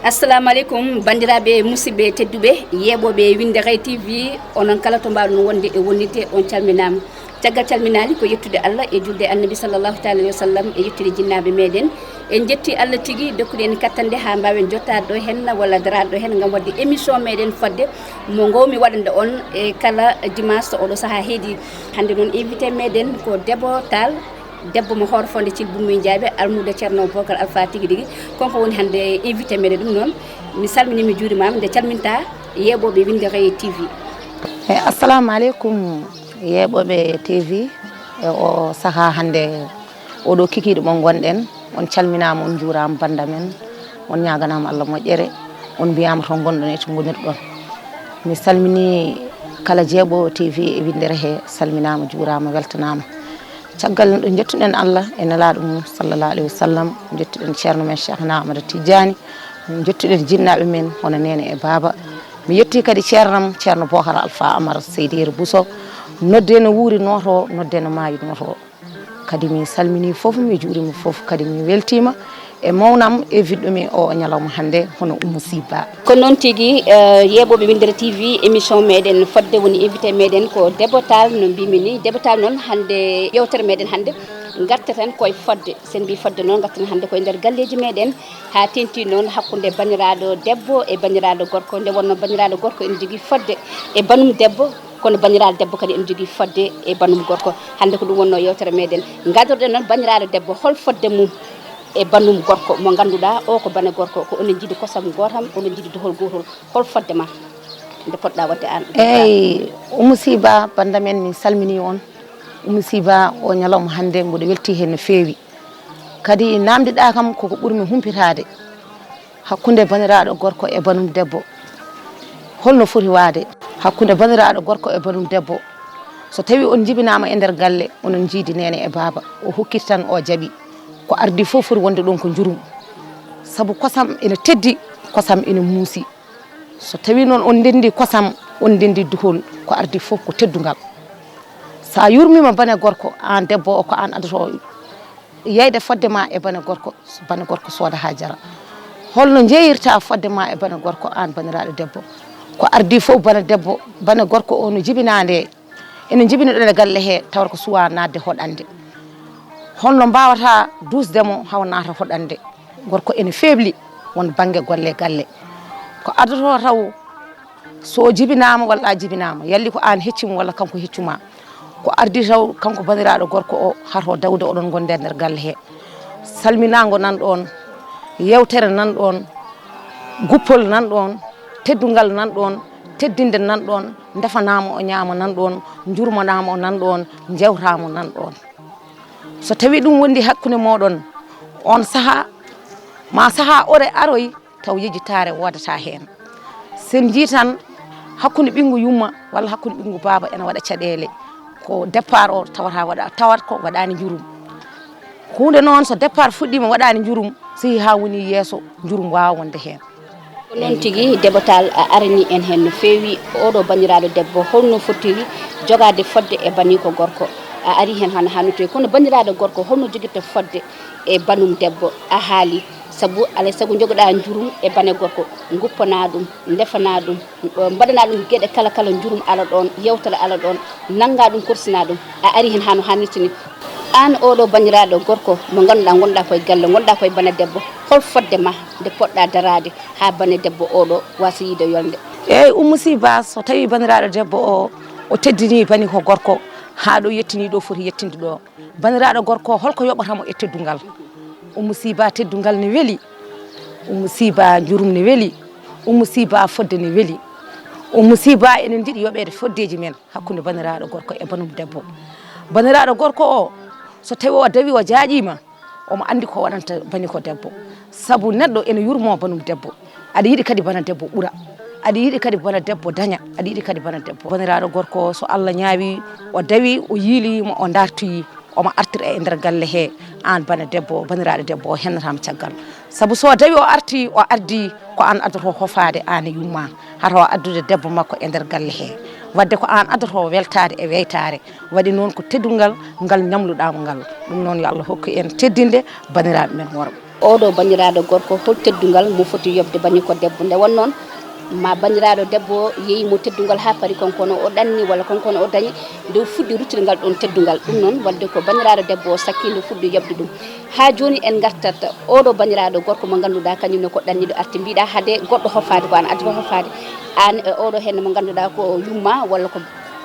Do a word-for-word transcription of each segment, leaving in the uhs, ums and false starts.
Assalamu aleykum, banndiraaɓe musidɓe tedduɓe, yeeɓooɓe Winndere T V, onon kala to mbaawɗon wonde e wonnitde, on calminaama. Caggal calminaali ko yettude Allah e julde Annabi sallallahu taala alayhi wa sallam e yettude jinnaaɓe meɗen. En njetti Allah tigi dokkude en kattande haa mbaawen jottaade ɗo heen walla daraade ɗo heen ngam waɗde émission meɗen fodde mo ngoowmi waɗande on e kala dimanche so oɗo sahaa heedi. Hannde noon invité meɗen ko Debbo Tall, debbo mo Hoore Fonde Thil Bummi Jaabe, almuudo Ceerno Bocar Alpha tigi rigi. Kanko woni hannde invité meɗen. Ɗum noon mi salminii, mi juurimaama, nde calminta yeeɓooɓe Winndere T V. E, assalamu aleykum, yeeɓooɓe T V. E o sahaa hannde, oɗo kikiiɗe mo ngonɗen, on calminaama, on njuuraama, bannda men, on ñaaganaama Allah moƴƴere, on mbiyaama to ngonɗon e to ngonirɗon. Mi salminii kala jeeɓoowo T V e winndere he, salminaama, juuraama, weltanaama. Caggal nde njettuɗen Allah e nelaaɗo mum sallallahu alayhi wa sallam, njettuɗen ceerno men Cheikhna Ahmada Tijjani, njettuɗen jinnaaɓe men hono neene e baaba. Mi yetti kadi ceernam, ceerno Bocar Alpha Amar Seydi Yero Bousso, nodde no wuuri nooto, nodde no maayi nooto. Kadi mi salminii fof, mi juuriima fof, kadi mi weltiima e mawnam e vidɗo mi o ñalawma hannde, hono Oumou Sy Ba. Ko noon tigi, eh, yeeɓooɓe Winndere T V, émission meɗen fodde woni invité meɗen ko Debbo Tall, no mbimi ni. Debbo Tall noon, hannde yewtere meɗen hannde, ngartaten koye fodde. So en mbi fodde noon, ngartaten hannde koye nder galleeji meɗen, haa teeŋti noon hakkunde banndiraaɗo debbo e banndiraaɗo gorko. Nde wonnoo banndiraaɗo gorko ene jogii fodde e banum debbo, kono banndiraaɗo debbo kadi ene jogii fodde e banum gorko. Hannde ko ɗum wonnoo yewtere meɗen. Ngadorɗen noon banndiraaɗo debbo, hol fodde mum e banum gorko mo ngannduɗaa o ko bane gorko, ko onon njiidi kosam gootam, onon njiidi dohol gootol. Hol fodde ma nde poɗɗaa waɗde aan? Eeyi, Oumou Sy Ba, bannda men, min salminii on. Oumou Sy Ba, o ñalawma hannde mboɗo weltii heen no feewi. Kadi naamndiɗaa kam koko ɓurmi humpitaade. Hakkunde banndiraaɗo gorko e banum debbo, holno foti waade? Hakkunde banndiraaɗo gorko e banum debbo, so tawii on njibinaama e nder galle, onon njiidi neene e baaba, o hokkiti tan, o jaɓi. Ko ardii fof foti wonde ɗoon ko njurum, sabu kosam ene teddi, kosam ene muusi. So tawii noon on ndenndi kosam, on ndenndi duhol, ko ardii fof ko teddungal. So a yurmiima bane gorko, aan debbo o, ko aan addoto yeyde fodde ma e bane gorko, bane gorko sooda haa jara. Holno njeeyirta fodde ma e bane gorko, aan banndiraaɗo debbo? Ko ardii fof, bane debbo, bane gorko o no jibinaa nde, ene jibini ɗon e galle he, tawata ko suwaa naatde hoɗande. Holno mbaawata duusde mo haw naata hoɗande? Gorko ene feebli won bannge golle galle. Ko addoto taw, so o jibinaama walla a jibinaama, yalli ko aan hecci mo walla kanko heccu ma, ko ardii taw kanko banndiraaɗo gorko o, hato dawde oɗon ngonde nder galle he. Salminaango nan ɗoon, yewtere nan ɗoon, guppol nan ɗoon, teddungal nan ɗoon, teddinde nan ɗoon, ndefanaama o ñaama nan ɗoon, njurmanaama o nan ɗoon, njewtaama nan ɗoon. So tawii ɗum wondi hakkunde mooɗon, oon sahaa, ma sahaa ore aroy, taw yejjitaare woodata heen. So en njii tan, hakkunde ɓinngu yumma walla hakkunde ɓinngu baaba ene waɗa caɗeele. Ko départ o tawata waɗa, tawat ko waɗaani njurum. Huunde noon, so départ fuɗɗiima waɗaani njurum, so yehii haa woni yeeso, njurum waawa wonde heen. Ko noon tigi, Debbo Tall, a aranii en heen no feewi. Oɗo banndiraaɗo debbo, holno fotiri jogaade fodde e baniiko gorko? A arii heen hano haanirta. Kono banndiraaɗo gorko, holno jogirta fodde e banum debbo? A haali, sabu alaa e sago njogoɗaa njurum e bane gorko, nguppanaa ɗum, ndefanaa ɗum, mbaɗanaa ɗum geɗe kala, kala njurum ala ɗoon, yewtere ala ɗoon, nanngaa ɗum, korsinaa ɗum. A arii heen hano haanirta ni. Aan oɗo banndiraaɗo gorko mo ngannduɗaa ngonɗaa koye galle, ngonɗaa koye bane debbo, hol fodde ma nde poɗɗaa daraade haa bane debbo oɗo waasa yiyde yolnde? Eeyi, Oumou Sy Ba, so tawii banndiraaɗo debbo o, o teddinii baniiko gorko haa ɗo yettinii ɗo foti yettinde ɗo, banndiraaɗo gorko o, holko yoɓata mo e teddungal? Oumou Sy Ba, teddungal ne weli. Oumou Sy Ba, njurum ne weli. Oumou Sy Ba, fodde ne weli. Oumou Sy Ba, eɗen njiɗi yoɓeede foddeeji men hakkunde banndiraaɗo gorko e banum debbo. Banndiraaɗo gorko o, so tawii o dawii, o jaaƴiima, omo anndi ko waɗanta baniiko debbo. Sabu neɗɗo ene yurmoo banum debbo. Aɗa yiɗi kadi bana debbo ɓura. Aɗa yiɗi kadi bana debbo daña. Aɗa yiɗi kadi bana debbo. Banndiraaɗo gorko o, so Allah ñaawii, o dawii, o yiiliima, o dartoyii, omo artira e nder galle he, aan bana debbo, banndiraaɗo debbo o, hennataama caggal. Sabu so dawii o artii, o ardii, ko aan addoto hofaade, aan e yumma, hata o addude debbo makko e nder galle he. Wadde ko aan addoto weltaade e weytaare. Waɗi noon ko teddungal ngal ñamluɗaa mo ngal. Ɗum noon yo Allah hokku en teddinde banndiraaɓe men worɓe. Oɗo banndiraaɗo gorko, hol teddungal mo foti yoɓde bani ko debbo? Nde won noon, ma banndiraaɗo debbo yeeyi mo teddungal haa paari, konkono o ɗanni walla konkono o dañi, nde o fuɗɗi ruttude ngal ɗoon teddungal. Ɗum noon, wadde ko banndiraaɗo debbo o sakki nde fuɗɗi yoɓde ɗum. Haa jooni en ngartat oɗo banndiraaɗo gorko mo ngannduɗaa kañum ne ko ɗanniiɗo arti. Mbiɗa hade goɗɗo hofaade, ko aan addi ko hofaade. Aan e oɗo heen mo ngannduɗaa ko yumma walla ko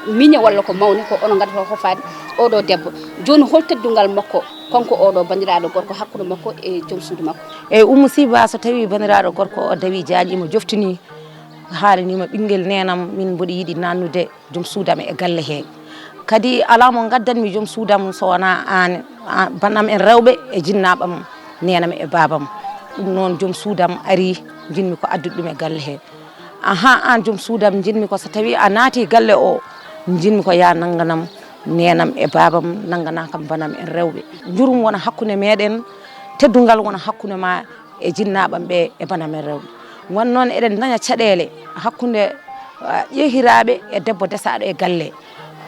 miñe walla ko mawni, ko onon ngaddoto hofaade oɗo debbo. Jooni hol teddungal makko, kanko oɗo banndiraaɗo gorko, hakkunde makko e joom suudu makko? Eyi, Oumou Siba, so tawii banndiraaɗo gorko o dawii jaaƴiima, joftinii, haalaniima ɓinngel neenam, min mboɗo yiɗi naatnude joom suudam e galle hee. Kadi alaa mo ngaddanmi joom suudam so wonaa aan, aan, bannam en rewɓe e jinnaaɓam, neenam e baabam. Ɗum noon joom suudam arii, njiɗmi ko addude ɗum e galle hee. Ahaa, aan joom suudam, njiɗmi ko so tawii a naatii galle o, njiɗmi ko yaa nannganam neenam e baabam, nannganaa kam bannam en rewɓe. Njurum wona hakkunde meeɗen, teddungal wona hakkunde ma e jinnaaɓam ɓe e bannam en rewɓe. Won noon eɗen ndaña caɗeele hakkunde, ah, ƴeehiraaɓe e debbo desaaɗo e galle.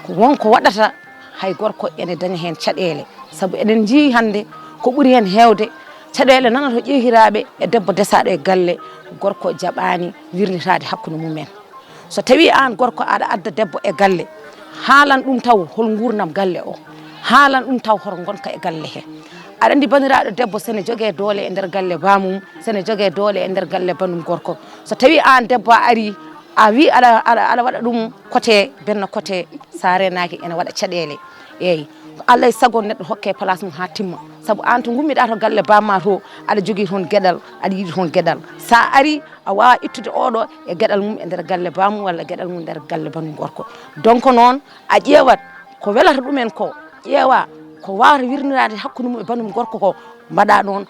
Ko won ko waɗata hay gorko ene daña heen caɗeele. Sabu eɗen njii hannde ko ɓuri heen heewde, caɗeele nana to ƴeehiraaɓe e debbo desaaɗo e galle, gorko jaɓaani wirnitaade hakkunde mum en. So tawii aan gorko aɗa adda debbo e galle, haalan ɗum taw hol nguurndam galle o, haalan ɗum taw hoto ngonka e galle he. Aɗa anndi banndiraaɗo debbo sene jogee doole e nder galle baamum, sene jogee doole e nder galle banum gorko. So tawii aan debbo a arii, a wii aɗa, aɗa, aɗa waɗa ɗum côté, benn côté, so a reenaaki ene waɗa caɗeele. Eeyi, ko Allah e sago neɗɗo hokke place mum haa timma. Sabu aan to ngummiɗaa to galle bamma to, aɗa jogii toon geɗal, aɗa yiɗi toon geɗal. So a arii, a waawaa ittude oɗo e geɗal mum e nder galle bamum walla geɗal mum nder galle banum gorko. Donc noon, a ƴeewat ko welata ɗumen ko, ƴeewa ko waawata wirniraade hakkunde mum e banum gorko ko, mbaɗa noon,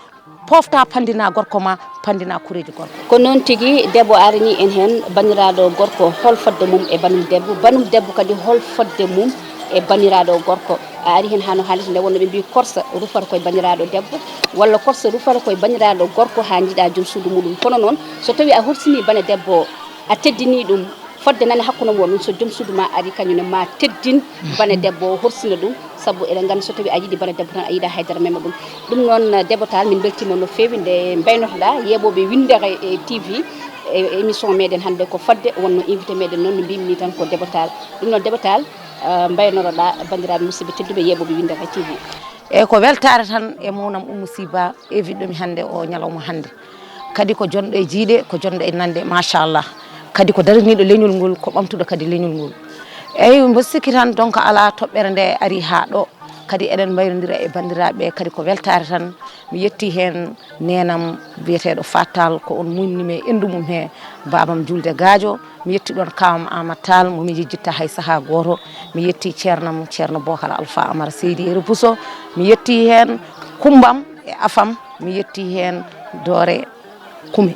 pofta, panndina gorko ma, panndina kureeji gorko. Ko noon tigi, debbo arani en heen banndiraaɗo gorko, hol fodde mum e banum debbo, banum debbo kadi hol fodde mum e banndiraaɗo gorko. A ari heen haa no haalirta nde wonno ɓe mbii korsa rufata koye banndiraaɗo debbo, walla korsa rufata koye banndiraaɗo gorko haa njiɗa joom suudu muɗum. Kono noon, so tawii a horsinii bana debbo o, a teddinii ɗum, fodde nani hakkunde mooɗon, so joom suudu ma ari, kañum ne ma teddin bana debbo o, horsina ɗum, sabu eɗen nganndi so tawii a yiɗi bana debbo tan, a yiɗa haydara mema ɗum. Ɗum noon, Debbo Tall, min mbeltiima no feewi nde mbaynotoɗaa yeeɓooɓe Winndere, e, T V, e, e émission meɗen hannde ko fodde, wonno invité meɗen noon no mbimi ni tan ko Debbo Tall. Ɗum noon, Debbo Tall, eh, mbaynoroɗaa banndiraaɓe musidɓe tedduɓe yeeɓooɓe Winndere T V? Eeyi, ko weltaare tan e mawnam Oumou Siba, invitɗo mi hannde o ñalawma hannde. Kadi ko jonɗo e jiiɗe, ko jonɗo e nande, machallah. Kadi ko daraniiɗo leñol ngol, ko ɓamtuɗo kadi leñol ngol. Eeyi, mboɗo sikki tan, donc, alaa toɓɓere nde ari haa ɗo. Kadi eɗen mbayrondira e banndiraaɓe, kadi ko weltaare tan. Mi yetti heen neenam biyeteeɗo Faat Tall, ko on muñni mi e enndu mum he, baabam Juulde Gaajo. Mi yetti ɗoon kaawam Aamad Tall, mo mi yejjitta hay sahaa gooto. Mi yetti ceernam, Ceerno Bookar Alfa Amar Seydi Yero Bousso. Mi yetti heen kummbam e afam. Mi yetti heen Doore Kume.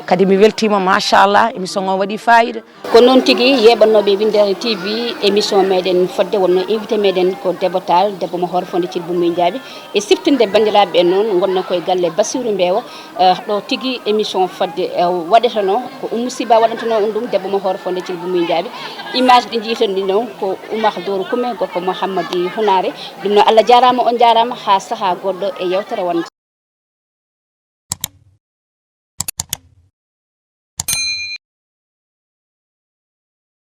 Kadi mi weltiima, machallah, émission o waɗi faayiida. Ko noon tigi, yeeɓannooɓe Winndere T V, émission meɗen fodde, wonno invité meɗen ko Debbo Tall, debbo mo Hoore Fonnde Thil Bummi Jaabi. E siftinde banndiraaɓe ɓe noon, ngonɗen koye galle Bassirou Mbeewa, eh, ɗo tigi émission fodde, eh, waɗetenoo, ko Oumou Siba waɗantenoo on ɗum, debbo mo Hoore Fonnde Thil Bummi Jaabi. Image ɗi njiiten ɗi noon ko Oumar Doro Kume, gorko Mouhammadi Hunaare. Ɗum noon, Allah jaaraama, on jaaraama, haa sahaa goɗɗo e yeewtere wonde.